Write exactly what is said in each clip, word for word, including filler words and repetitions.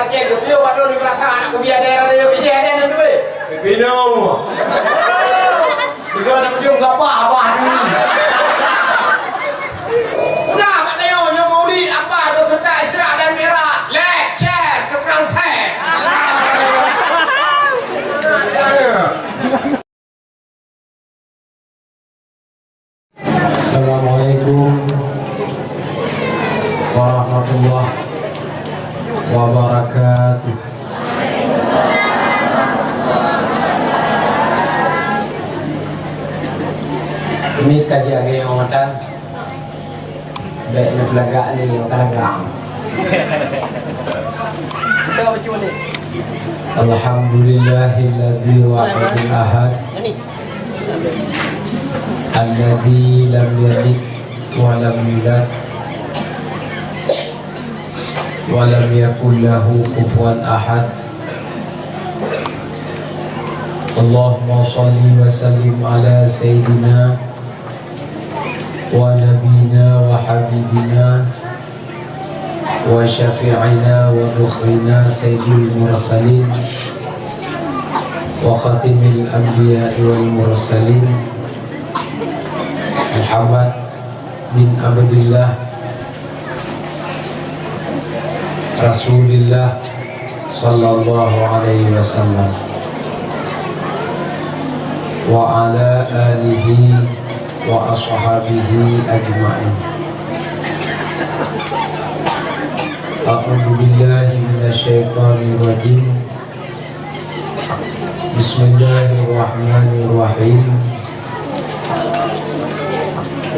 Aceh geupiyôh bak lôn di beulakang, aneuk kubiet daerah nyoe, ijeh aden nyan teubiet. Pipino. Tiga aneuk jeuem gapah abah dulu. Peugah bak tanyoe nyoe maulid apa beserta Isra dan Mi'raj. Lecet, keu kurang thèe. Assalamualaikum warahmatullahi wabarakatuh. Ini kaji agak yang mata. Bèk neupeulagak lé, meukalagak. Alhamdulillahilladzi wahidil ahad. Alladzi lam yalid wa lam yulad. Wa lam yakul lahu kufuwan ahad. Allahumma shalli wa sallim ala sayyidina wa nabiyina wa habibina wa syafi'ina wa dhukhrina sayyidil mursalin wa khatimil anbiya'i wal mursalin Muhammad bin Abdillah Rasulillah sallallahu alaihi wasallam wa ala alihi wa ashabihi ajma'in. A'udzu billahi minasy syaithanir rajim. Bismillahirrahmanirrahim.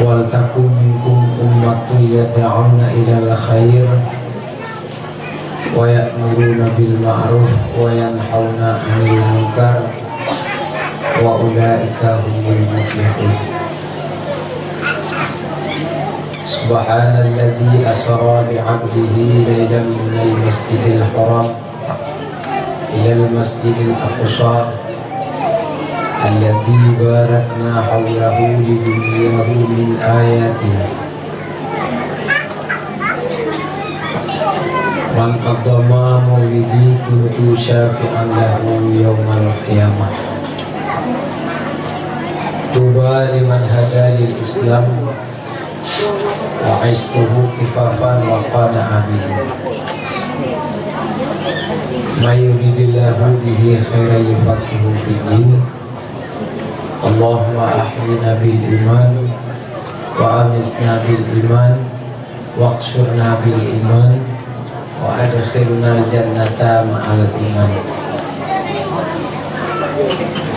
Wal takum minkum ummatun yad'una ilal khair wa ya'muruna bil ma'ruf wa yanhauna 'anil munkar wa ulaika humul muflihun. Subhanalladzi asra bi 'abdihi lailan minal masjidil haram ilal masjidil aqsa alladzi barakna haulahu linuriyahu min ayatina. Man adzama maulidi kuntu syafi'an lahu yaumal qiyamah. Tuba liman hada lil Islam wa aistuhu kifafan wa qana'a bihi. May yuridillahu bihi khairan yufaqihu fid din. Allahumma ahyina bil iman wa amitna bil iman wahsyurna bil iman wa adkhilnal jannata ma'al iman.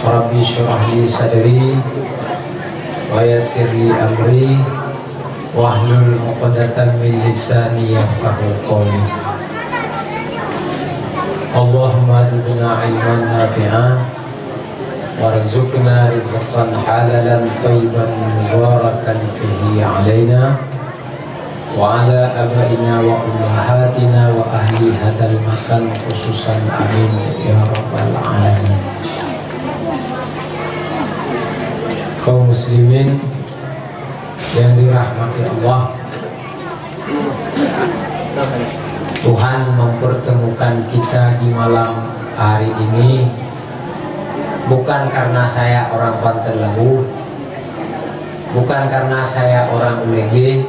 Rabbi syrah li sadri wa yassir li amri wahlul 'uqdatam min lisani yafqahu qawli. Allahumma zidna ilman nafi'a warzuqna rizqan halalan thayyiban mubarakan fihi 'alaina wa 'ala abaina wa ummahatina wa ahli hadzal makan khususan, amin ya rabbal alamin. Kaum muslimin yang dirahmati Allah, Tuhan mempertemukan kita di malam hari ini bukan karena saya orang Banten Labuh, bukan karena saya orang Uleue,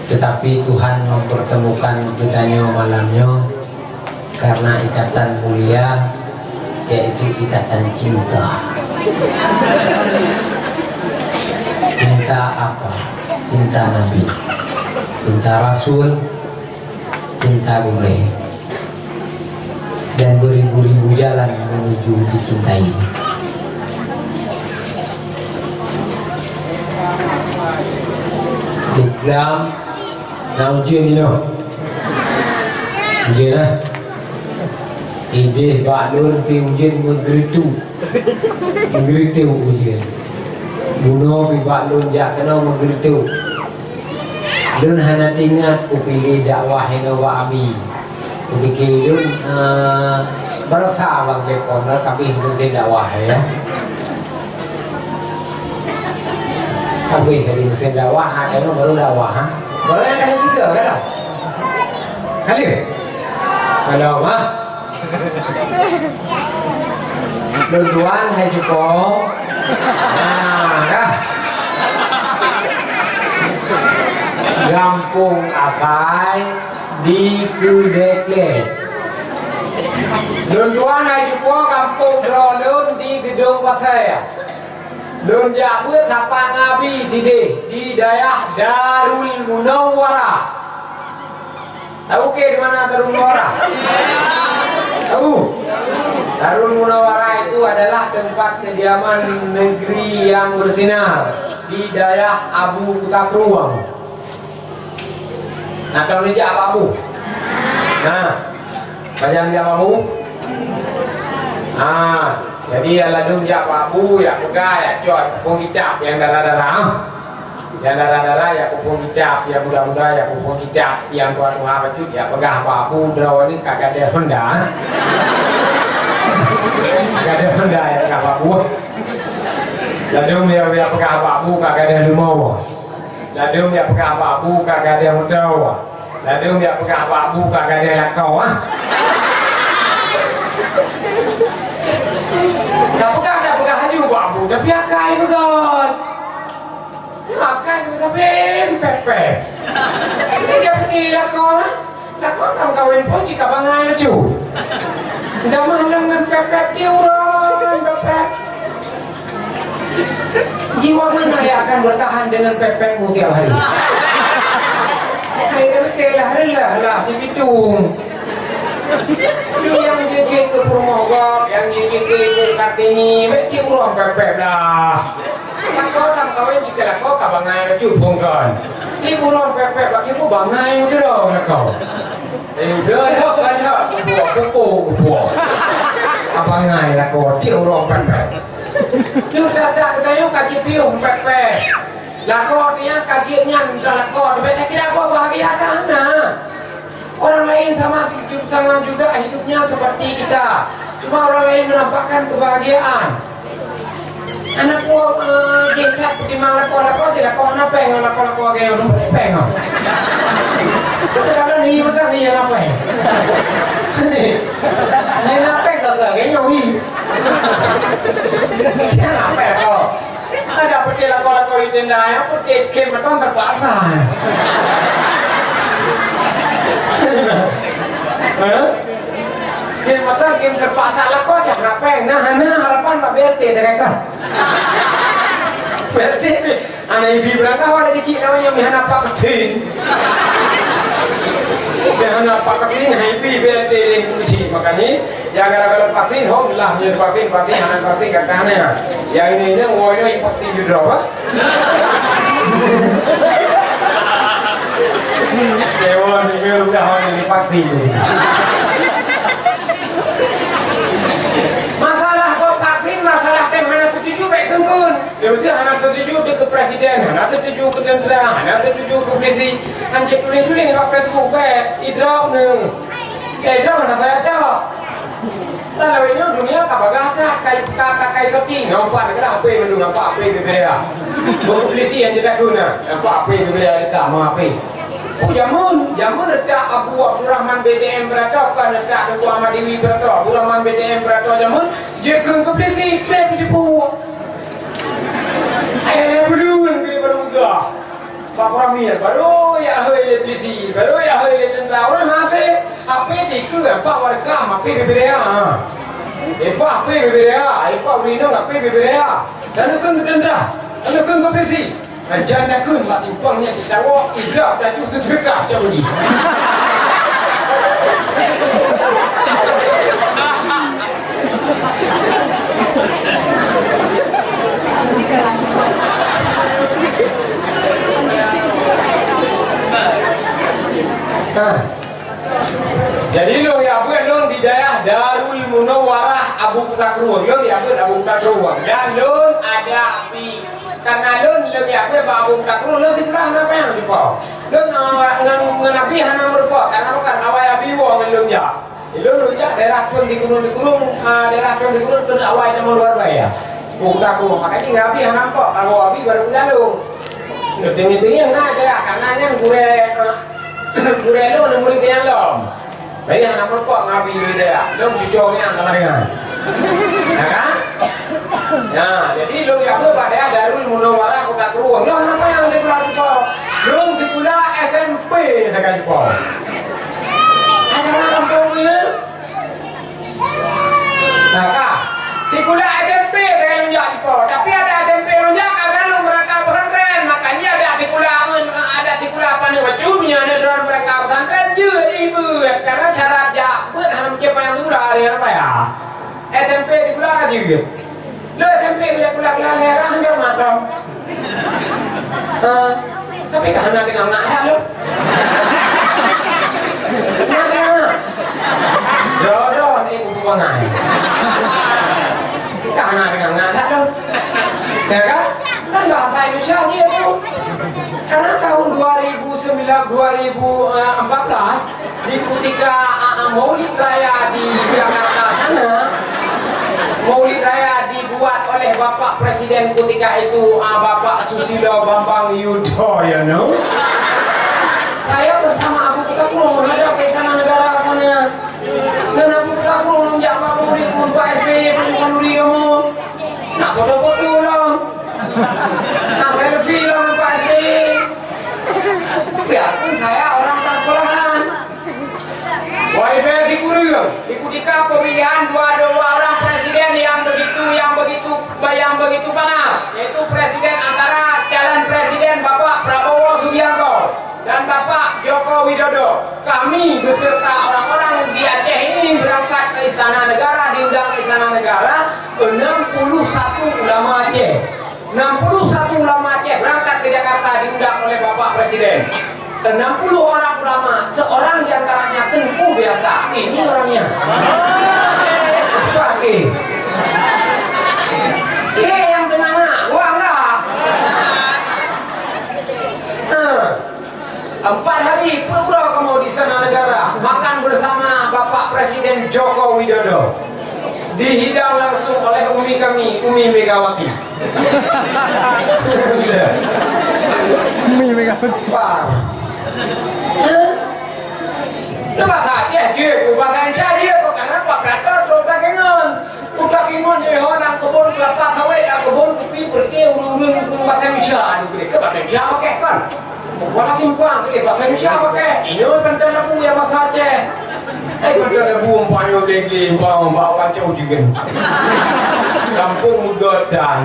tetapi Tuhan mempertemukan geutanyoe malam nyoe karena ikatan mulia, yaitu ikatan cinta. Cinta apa? Cinta Nabi, cinta Rasul, cinta gurèe. Dan beribu-ribu jalan menuju dicintai. Islam na ujeuen inoe. Ujeuen lah. Idéh bak lôn pih ujeuen meugeureutu. Meugeureutu ujeuen. Bunoe pih bak lôn jak keunoe meugeureutu. Lôn hana teuingat kupiléh dakwah inoe bak Abi. Kupike lôn, eh, baroesa bang telepon, ka habéh meusén dakwah, ya. Ka habéh jadi meusén dakwah, ha, keunoe baru dakwah, ha. Baru nyang ka tiga, kan? Ka lheueh? Halo, mah. Lôn tuan hai cupo. Nah, dah. Gampông Asai di Keudekle. Lôn tuan hai cupo gampông droe lôn di Geudong Pasè. Lôn jak beuet sapat ngon Abi sideh di dayah Darul Munawwarah. Tahu ke di mana Darul Munawwarah? Tahu? Darul Munawwarah itu adalah tempat kediaman negeri yang bersinar di dayah Abu Kuta Krueng. Nah, kalau ni jak Abu. Nah, Pajan jak Pak Bu? Ha, jadi ladum jak Pak Bu, jak peugah, jak cok peuphon kitab nyang dara-dara. Nyang dara-dara jak peuphon kitab, nyang muda-muda jak peuphon kitab, nyang tuha-tuha bacut jak peugah Pak Bu droe ni ka gadôh honda. Gadôh honda jak peugah Pak Bu. Ladum jak, jak peugah Pak Bu ka gadôh leumo. Ladum jak peugah Pak Bu ka gadôh moto. Ladum jak peugah Pak Bu ka gadôh lakoe, ah. Tapeugah, tapeugah laju Pak Bu, tapi akai beugöt. Akai sampai pepet. Ini dia pergi lakoe, ah. Lakoe lam kawen phon cit ka bangai bacut. Damah lom ngon pepet di uroe pepet. Jiwa mana yang akan bertahan dengan pepetmu tiap hari? Hai, dah betul lah, rela lah si Pitung. Yang jijik ke peurumoh gob, yang jijik ke Kartini, baik cik uroe pepet lah. Lakoe lam kawen jika lakoe ka bangai bacut phon kon. Di bunoe pepet bak ibu bangai meuteurong lakoe. Eh, udah, dah, dah, dah. Kupuak, kupuak, kupuak. Ka bangai lakoe, tiep uroe pepet. Yuk, dah, dah, dah, yuk, ka jipiôh pepet. Lakoe nyan ka jiék nyan, dah lakoe. Tapi tak kira kau bahagia dah, nah. Orang lain sama, sama juga hidupnya seperti kita. Cuma orang lain menampakkan kebahagiaan. Aneuk buet, eh, jih that peutimang lakoe-lakoe, jih lakoe hana péng, lakoe-lakoe lagèe nyoe, hana péng, oh. Tapi kalau ni, masa ni hana péng. Ni hana péng, kata lagèe nyoe, hi. Siapa lakoe? Ada peuté lakoe-lakoe di tenda, ya, peuté kem beton terpaksa. Hah? Kem beton, kem terpaksa lakoe, cah hana péng. Nah, hana harapan bak B R T, dah kata. B R T, aneuk ibi beurangkat awak lagi cik namanya meuhana pak ketin. Meuhana pak ketin, hai ibi B R T lé cik. Makanya, ya gara-gara vaksin, hom lah, nyoe vaksin, vaksin, hana vaksin, kata hana. Yang ini, ini, oh, ini vaksin juga, apa? Dewan, ini udah, ini vaksin. Masalah kok vaksin, masalah tem hana setuju, baik tengkun. Dia mesti hana setuju dia ke presiden, hana setuju ke tentera, hana setuju ke polisi. Kan cek tulis-tulis bak Facebook, baik, idrop ni. Eh, idrop hana saya cok. Lah, lawét nyoe dunia ka bagah that, kai, ka, ka, kai soti. Nampak ke lah apa yang mandum, nampak apa yang berbeda. Buku polisi yang kita guna, nampak apa yang berbeda kita, mau apa. Oh, jameun, jameun letak Abu Abdurrahman B T M Berato, bukan letak Teungku Ahmad Dewi Berato. Abdurrahman B T M Berato jameun, dia kheun ke polisi, trép di depan. Ayah dia belum, dia baru gah. Pak Pramil, baru ya hoi le polisi, baru ya hoi le tentara. Orang mati, apa dia ke, apa warga, apa berbeda. Apa, apa berbeda, apa urino, apa berbeda. Dan kheun ke tentara, dan kheun ke polisi. Jan takheun bak simpang nyan teucawok, idrak laju seudeukah cok bagi. Nah. Jadi lôn jak beuet lôn di dayah Darul Munawwarah Abu Kuta Krueng. Lôn jak beuet Abu Kuta Krueng. Dan lôn ada api. Karena lôn lôn jak beuet bak Abu Kuta Krueng, lôn sikula hana péng dipo. Lôn, eh, ngon, ngon Abi hana meurupa. Karena bukan awai Abi woe ngon lôn jak. Lôn, lôn jak daerah Tuan Sikurung-Sikurung, eh, daerah Tuan Sikurung keuneuk awai tamong luar biasa. Abu Kuta Krueng. Makanya ngon Abi hana meurupa. Kalau Abi baru jalu. Lôn tengok-tengok na daerah. Karena nyan gurèe, eh, gurèe lôn, murid nyang lom. Payah na peurumpok ngabi lé dayah. Lôn cucok nyan sama dengan. Ya kan? Ya, jadi lôn jak beuet bak dayah Darul Munawwarah Kota Krueng. Lôn hana payah sikula cucok. Lôn sikula S M P sagai cucok. Ada orang kampung ni? Nah, ka. Sikula S M P sagai lôn jak cucok. Tapi ada S M P lôn jak karena lôn meuraka pesantren. Makanya ada sikula, ada sikula apa ni, macam ni, ada droen meuraka pesantren, jeuet ibeuet. Karena syarat jak beuet hana meucé payah sikula, hari hana payah. S M P sikula ka jeuet. Lé S M P kuliah-kuliah lé rah ambil matom. Ha, tapi ka hana deungoe ngak dah lôn. Hana deungoe. Jodoh ni buku bangai. Ka hana deungoe ngak dah lôn. Ya kan? Dan bahasa Indonesia dia tu. Karena tahun dua ribu sembilan, dua ribu empat belas, di ketika, ah, ah, Maulid Raya di Jakarta sana, Maulid Raya dibuat oleh Bapak Presiden ketika itu, ah, Bapak Susilo Bambang Yudhoyono. Saya bersama Abu Petakung menghadap ke Istana Negara sana. Dan Abu Petakung menunjuk Pak Maulid pun, Pak S B Y pun, bukan duri kamu. Nak foto-foto lah. Nak selfie lah, Pak S B Y. Biarpun saya orang tak sekolahan. Wahai versi Guru, di ketika pemilihan dua, dua orang presiden yang begitu, yang begitu, yang begitu panas, yaitu presiden antara calon presiden Bapak Prabowo Subianto dan Bapak Joko Widodo, kami beserta orang-orang di Aceh ini berangkat ke Istana Negara, diundang ke Istana Negara, enam puluh satu ulama Aceh. Enam puluh satu ulama Aceh berangkat ke Jakarta diundang oleh Bapak Presiden. Enam puluh orang ulama, seorang di antaranya Tengku biasa. Ini orangnya. Pakai. Oke, yang tengah nak, wah enggak? Nah. Empat hari peubroe kamoe di Istana Negara, makan bersama Bapak Presiden Joko Widodo. Dihidang langsung oleh umi kami, Umi Megawati. Umi Megawati. Wah. Hah? Lu bahasa Aceh je, bahasa Indonesia je, kok karena Pak Gatot, Pak Gatot. Utak ingon, eh, ho, lam kebun kelapa sawit, lam kebun kupi, pergi ureueng-ureueng bahasa Indonesia, aduh, gede ke bahasa Indonesia pakai, kan? Wala simpang, gede bahasa Indonesia pakai. Ini kan dah lagu yang bahasa Aceh. Eh, kan dah lagu, umpamanya boleh gede, umpama, umpama kacau juga. Kampung Mudotan.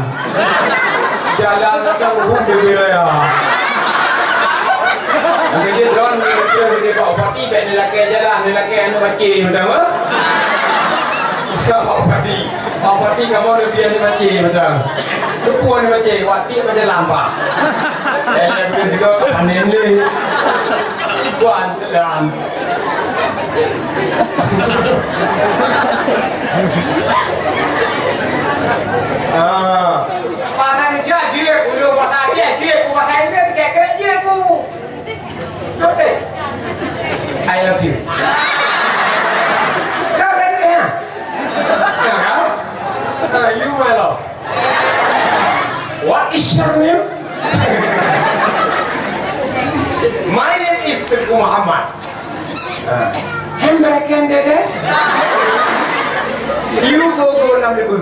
Jalan macam urung di wilayah. Jadi, drone ni betul, dia Pak Bupati, baik dia lakée jalan, dia lakée anu baca, betul, ha? Pak Bupati. Pak Bupati, kamu ada biar dia baca, betul. Tepuk dia baca, waktu dia baca lampak. Eh, dia juga panen ni. Kuat, jalan. Ah. Bahasa Indonesia jeuet, ulôn bahasa Aceh jeuet, ku bahasa Inggris keu-keu jeuet ku. Oke. I love you. Kau tak dengar, ya? Ya, kan? Ah, you, my love. What is your name? My name is Teuku Muhammad. Hembraken dedes. Ibu gogo nam lebu.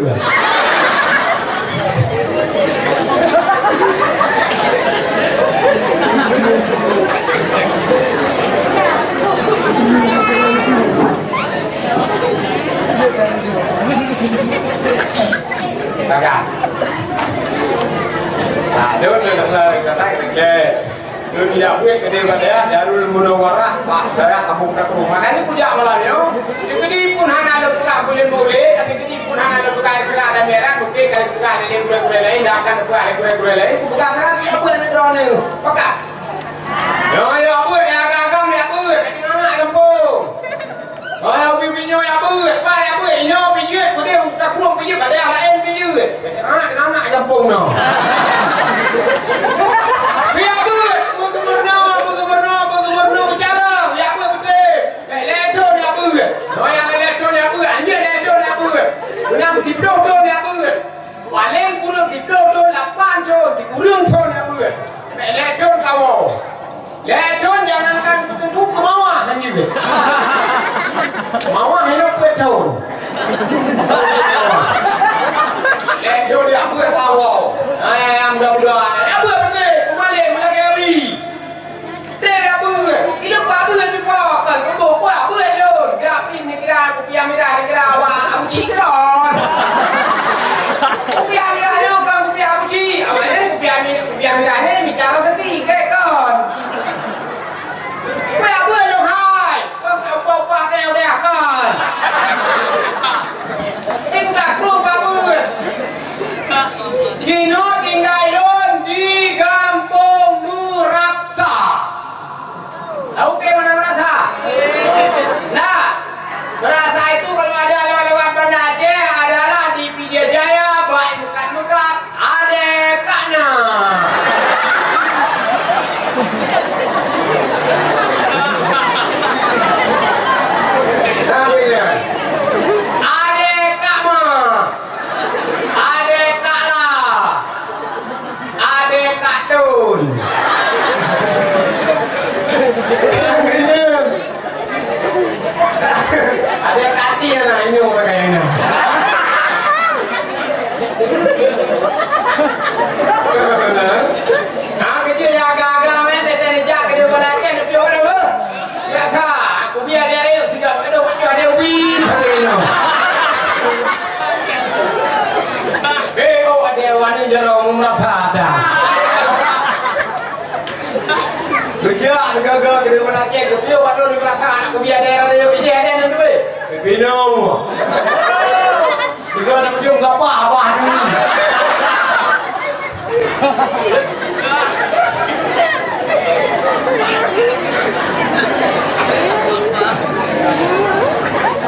Taga. Aduh, aduh, aduh, aduh, aduh. Lôn jak buet keudeh bak dayah Darul Munawwarah, bak dayah Kampung Takrung. Makanya kujak malam nyoe, sikeudi pun hana lôn peugah buleuen Maulid, sikeudi pun hana lôn peugah Isra dan Mi'raj, mungkin ka lôn peugah lé gurée-gurée laén, dan akan lôn peugah lé gurée-gurée laén, kupeugah sekarang, ya buet aneuk droeneuh. Pakat? Nyoe ya buet, ya agam-agam ya buet, ka teungoh gampông. Oh, ya, ubé-ubé nyoe ya beuet, bah ya beuet, inoe pih jeuet, keudeh u Takrung pih jeuet, bak dayah laén pih jeuet. Bèk teunganak-teunganak gampông nyoe. Ya beuet, beugeumeurunoe, beugeumeurunoe, beugeumeurunoe meucalon, ya beuet beutôi. Bèk lhèe thôn ya beuet. Oh, nyang lhèe thôn ya beuet, anjeut lhèe thôn ya beuet. Meunang siplôh thôn ya beuet. Paleng kureueng siplôh thôn, lapan thôn, sikureueng thôn ya beuet. Bèk lhèe thôn kamoe. Tahu ke mana merasa? Nah, merasa itu kalau ada lewat-lewat Banda Aceh adalah di Pidie Jaya, baik meukat-meukat, ada kakna. Nah, beda. Ada kakma. Ada kakla. Ada katon. Ada kati anak inong pakai anak. Ha, kecil ya agak-agak main, tete nejak ke dia bola cek, dia pion dah. Biasa, aku biar dia lewat siga, kena pakai ada win. Eh, oh, ada warna jerong merasa ada. Kerja, gagal, kena mana cek, dia pion baru di belakang, aku biar dia lewat, dia ada yang duit. Bino. Tiga nak cium gapah abah ni.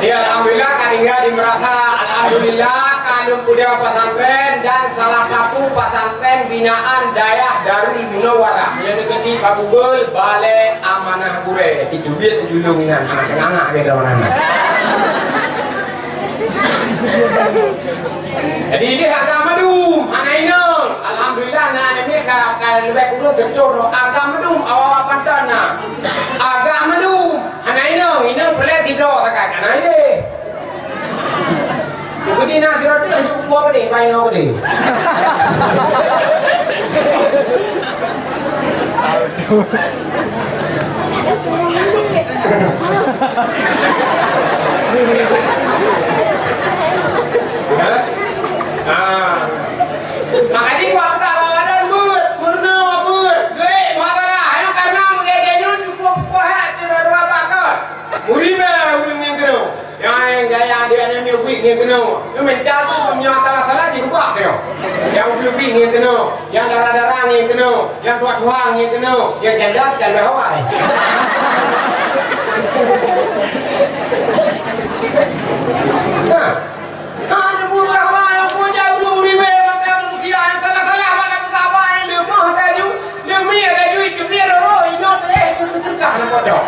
Ya, alhamdulillah, ka tinggal di Merasa. Alhamdulillah, ka lheueh peudong pesantren dan salah satu pesantren binaan dayah Darul Munawwarah. Yang dekat di Babugul, Balai Amanah Gurée. Itu dia tu julung ingat. Ha, tengah-tengah dia dah mana. Jadi, idéh agam mandum, hana inong. Alhamdulillah, na aneuk miet ka, ka leubeh kureueng teutueng droe. Agam mandum, awak-awak panton na. Agam mandum, hana inong. Inong peureulée sidroe sagai, hana idéh. Jadi, na sidroe teuh, hana kupeue keudéh, pai inong keudéh. Ha? Makajih buat buka Ramadan beuet, meurunoe beuet, duek muhadharah, ayo karena mengeja nyoe cukup kuat, tidak dua pakat. Uribée ureuëng nyang keunoe. Nyang gaya dia ni miet wik ngieng keunoe. Nyoe mental tu meunyoe salah-salah cit ubah keunoe. Nyang wik-wik ngieng keunoe, nyang dara-dara ngieng keunoe, nyang tuha-tuha ngieng keunoe, nyang janda tinggai lheueh awai. Nah. Hana peue-peue haba nyang peucaya ureuëng uribée macam manusia nyang salah-salah bak tapeugah haba nyang leumoh taju. Leumi ada duit, tapi ada roh, inong teuh, eh, teuh teucekah lam pojok.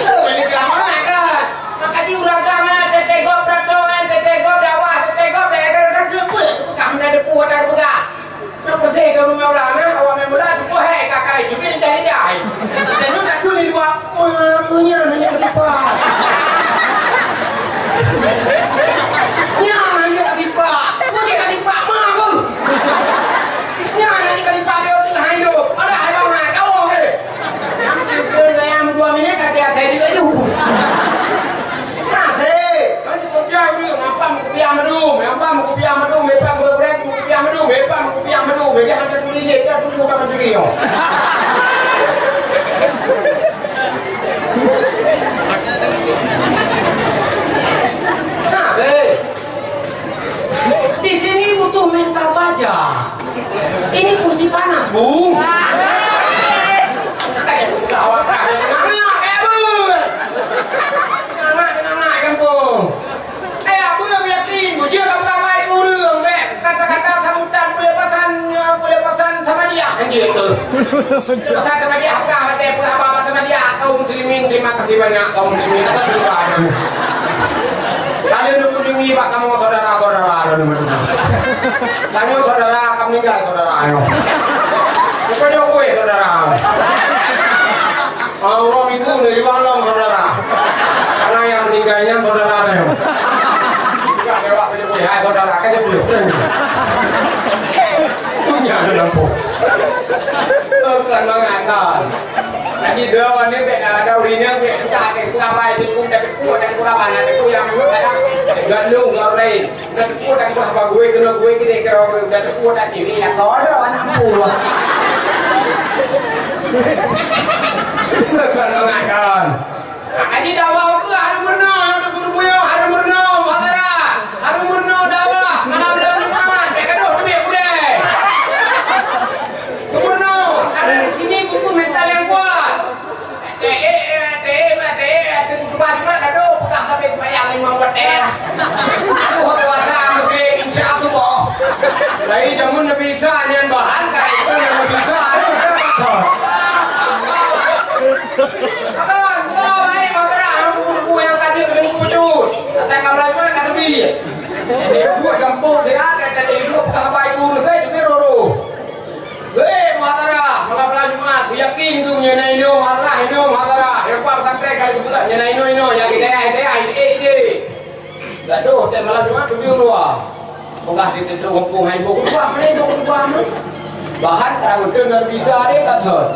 Eh, balik ke lama kan? Maka di urang agama, tete gob berato, eh, tete gob dakwah, tete gob, eh, kan udah keupeue, peugah, meunan depu, ada peugah. Nak bersih ke rumah orang, eh, awak main bola, cukup, eh, kakai, cubit, lidah-lidah, eh. Dan tu tak tu ni dua. Wah, punya nanya ketipak. Nya nanya ketipak. Punya ketipak mah pun. Nya nanya ketipak dia tu hai lo. Ada hai bang hai kau deh. Yang dua minit kata saya juga tu. Nah, sih. Kan cukup jauh dulu. Ngapa kupiah madu? Ngapa kupiah madu? Ngapa kupiah madu? Ngapa kupiah madu? Ngapa kupiah madu? Ngapa kupiah madu? Nah, hei. Di sini butuh mental baja. Ini kursi panas, Bung. Kayak buka awak, kayak semangat, kayak bus. Semangat, semangat, kampung. Eh, apa yang yakin? Bujur kamu ramai ke ureuëng, bek. Kata-kata sambutan pelepasan, eh, pelepasan sama dia, kan gitu. Pelepasan sama dia, apa, apa, apa, apa sama dia, kaum muslimin, terima kasih banyak, kaum muslimin. Asal berubah. Kalian kunjungi bak kamu saudara-saudara, lalu. Kamu saudara, kamu meninggal saudara, ayo. Bukan kue saudara. Orang itu dari malam, saudara. Karena yang meninggalnya saudara, ayo. Juga lewat, hai, saudara, kan dia punya. Punya ada lampu. Bukan mengakal. Lagi dua warna bek dah ada urina bek kita ada kita apa itu pun tapi pun ada kurang mana itu yang memang ada. Gandung orang lain. Dah teupeue dah keubah bak gue, keunoe gue keudeh keudroe, dah teupeue dah TV, ya, kau ada anak empu. Bukan pengakan. Haji dakwah ke, harus meurunoe, harus meurunoe, harus meurunoe, muhadharah, harus meurunoe dakwah, malam bulan Jumat, bèk gadoh teubiet udeh. Bisa nyan bahan ka itu yang bisa. Akan, mulai madrasah, buku-buku nyang ka jeuet, buku-buku jeuet. Datang ka belajar, ka teubiet. Jadi, buat gampông sihat, dan tadi hidup, ka haba itu, saya juga roro. Hei, madrasah, malam-malam Jumat, yakin tu, nyan inoe, madrasah, inoe, madrasah. Lepas pesantren, kali kebetulan, nyan inoe, inoe, yang kita, kita, kita, kita. Gadoh, tiap malam Jumat, teubiet luar. Peugah di pintu kampung hai ibu, "Ubah mana ibu, ubah mana?" Bahan tarang beutôi ngon bisa deh, tak sot.